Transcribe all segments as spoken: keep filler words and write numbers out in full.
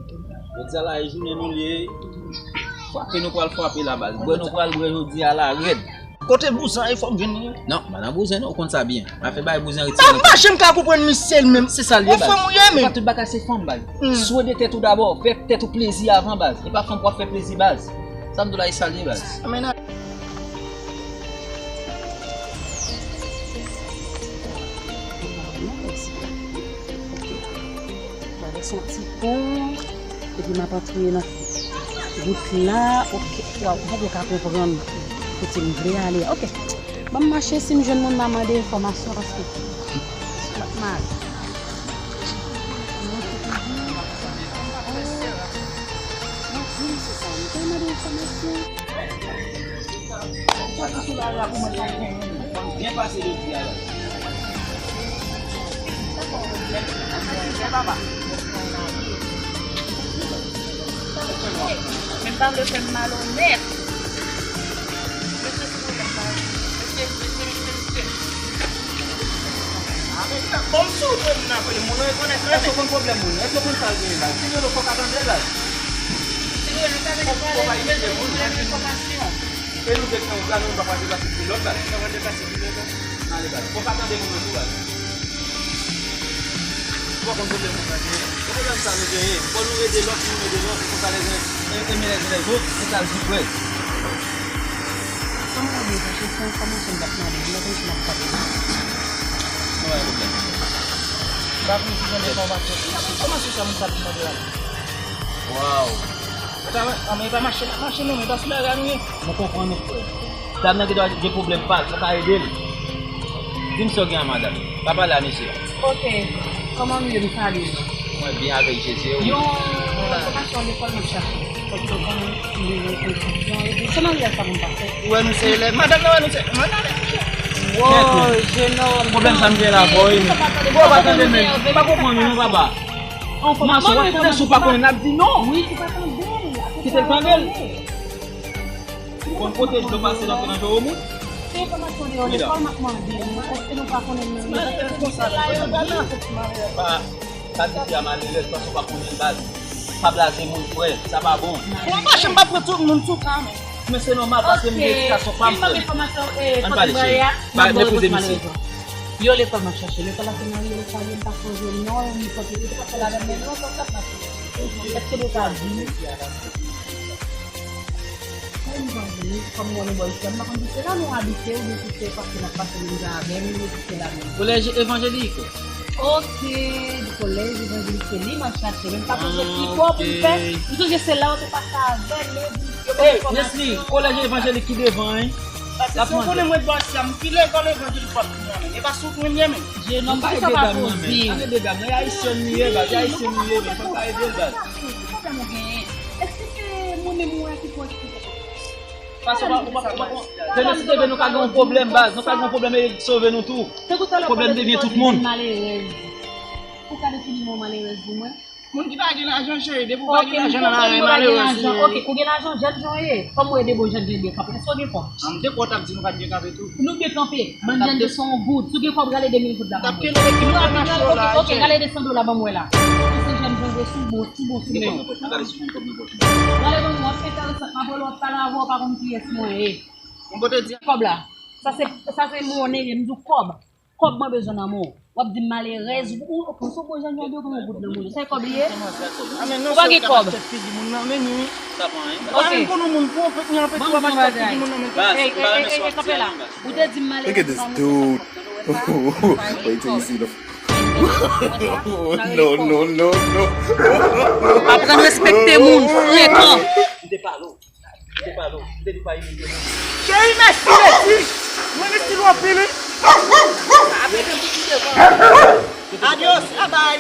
Jodi a la, e jounen nou li ye. Frape nou pral frape la, baz. Bwè nou pral bwè jodi a la, rèd. Kote bouzen an, e fò m jwenn li? Non, pa nan bouzen non, ou konn sa byen. Afè bay bouzen retire. Ah, m pa janm ka konprann misye l menm. Se sa l ye, baz. Ou fanm ou ye menm. E pa tout bagay se fanm, baz. Hmm. Swen de tèt ou dabò, fè tèt ou plezi avan, baz. E pa fanm pou w ap fè plezi, baz. Sa m di w la, e sa l ye, baz. Mwen lès yon ti pon, epi m ap antre nan wout la. Oke, waw, m poko ka konprann kote m vle ale a. Oke, ban m mache, si m jwenn moun, m a mande enfòmasyon, paske m ap mal. Mwen di m se sa, m te mande enfòmasyon. Byen pase jodi a la. Men m pa vle fè m malonèt. Mesye, mesye, mesye, mesye, mesye. Bon, m sou moun nan, moun nan rekonèt mwen. Èske w konn pwoblèm moun nan? Èske w konn sa l genyen la? Si l rele w, fò w ka tande l la. Si l rele w, sa vle di w pale, ou bezwen moun nan enfòmasyon. E nou de kan, ou gade, nou pa pral deplase pi lòt la. Nou pa pral deplase pi lòt la. Ale, baz. Fò w ka tande moun nan tou, baz. Ou pa konn pwoblèm moun nan genyen. Se pwoblèm sa nou genyen. Fò nou ede lòt, nou ede lòt, se konsa lèzen, e, e men lèzen lèzòt, se sa l di frè. Sa m ap di, paske se enfòmasyon m t ap mande, m pa konn si m ap tande. Non, pa gen pwoblèm. M pa konn si jan de enfòmasyon. Ki jan de enfòmasyon sa moun sa ap mande la? Waw. Ou ta wè, ah, men e pa mache n ap mache non, men e pa sou lari a nou ye. Mwen konprann ou, frè. Dam nan gen dwa gen pwoblèm pa l, fò w ka ede l. Di m sa w gen an, madanm. Pa pale a mesye a. Oke. Kòman nou ye, m salye nou. Mwen byen avèk Jezi, e ou? Yon enfòmasyon lekòl m ap chache. Paske kòman m gen yon enfòmasyon, epi se maryaj sa pou m pa fè. Ou wè nou se elèv. Madanm nan wè nou se, mwen nan. Wow, jenòm. Pwoblèm sa m gen la, boy. Bro, pa tande men. Pa konprann nou, papa. Enfòmasyon, w ap tande si w pa konnen, n ap di non. Wi, ou pa tande l. Kite l tande l. Ou konn kote dlo pase nan nan do moun? Se enfòmasyon deyò lekòl m ap mande. Èske nou pa konnen nou? Pa, pa di fi a malerèz, paske w pa konnen baz. Pa blaze moun, frè, sa pa bon. Bon, m pa janm pa pran tout moun sou ka, men. Men se nòmal, paske m gen edikasyon pa m, frè. Ann pale, cheri. Ba, meprize misye. Yo, lekòl m ap chache. Lekòl la se nan yo, lekòl yo, m pa sonje non, m pa sonje, m pa fè ladan, men non, sa, sa, sa. Èske nou ka di? Mwen, m pa vle, kòm mwen, nou bò isit, m pa konn si se la nou abite, oubyen si se paske n ap pase menm jan avè m, nou kite la menm. Kolèj evanjelik. Oke, di kolèj evanjelik, se li m ap chache, men m pa sonje ki bò pou m fè, m sonje se la yo te pase avè m, men di, yo ban m enfòmasyon. Nesly, kolèj evanjelik ki devan, wi. Paske si w konnen mwen bò isit, m ki lekòl evanjelik w ap di mwen, men e pa sou mwen m ye, men. Jenòm, poukisa w pa poze? Ann ede dam nan, e ayisyèn li ye, baz, e ayisyèn li ye, men fò n ka ede l, baz. Ki pwoblèm ou genyen? Èske se mwen menm ou wè ki fò w eksplike? Paske w pa, w pa, w pa, demen si Dye vle nou ka gen yon pwoblèm, baz, nou ka gen yon pwoblèm e sove nou tou. Pwoblèm devyen tout moun. Malerèz. Ou ka defini mwen malerèz pou mwen? Moun ki pa gen lajan, cheri, depi w pa gen lajan nan lari, malerèz ou ye. Oke, kou gen lajan, jèn jan w ye. Kòm w ede bon jèn jan byen kanpe, èske w gen kòb? An, m te kwè w t ap di nou pa t byen kanpe tou. Nou byen kanpe. Bann jèn de se yon goud. Si w gen kòb, rale de mil goud la ban mwen. Oke, oke, rale de san dola ban mwen la. Ou se jèn jan, ou bon, ou bon sou men w. Rale ban mwen, w ap enteresan, m ap rele w, w ap pale avè w, w pa konn kiyès mwen ye. Kòb la. Sa se, sa se monnen, m di w kòb. Kòb mwen bezwen nan men w. W ap di m malerèz, ou, ou, ou, se yon bon jan de yon goud nan men w. Se kòb li ye? Ou pa gen kòb? Ou pa menm konn yon moun pou w fèk ni anpè tou w ap achte figi moun nan men. Ey, ey, ey, ey, kanpe la. Ou te di m malerèz nan men w. Wait till you see the. No, no, no, no. Aprann respekte moun, frekan. M te pale w. M te pale w, m te di w pa imilye moun. Cheri, mèsi, mèsi. Mwen mèsi nou anpil, wi. Adios, babay.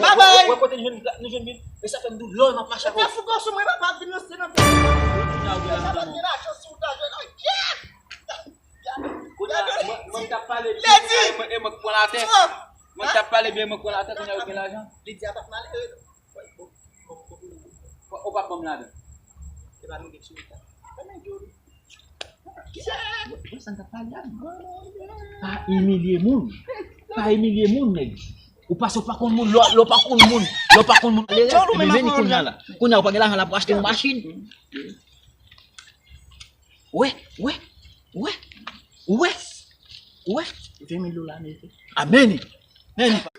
Babay. Wè kote nou jwenn, nou jwenn vin. E sa fè m di w lò m ap mache avè w. Fè foukan sou mwen, papa, vin nan se nan. Kounye a ou gen lajan nan men w. Kounye a, mwen, mwen t ap pale byen, e mwen, e mwen k pran l atè. Mwen t ap pale byen, e mwen k pran l atè, kounye a ou gen lajan. Li di a pa t malere, non. Ou p ap ban m ladan. Se pa nou ki sou leta. Wè sa n t ap pale a. Pa imilye moun. Pa imilye moun, nèg. Ou pase, ou pa konn moun, lè w pa konn moun, lè w pa konn moun. Ale rèv, ebyen vini kounye a la. Kounye a ou pa gen lajan la pou achte yon machin. Wè, wè, wè, wè, wè. Ven mil dola ameriken. A, men li. Men li.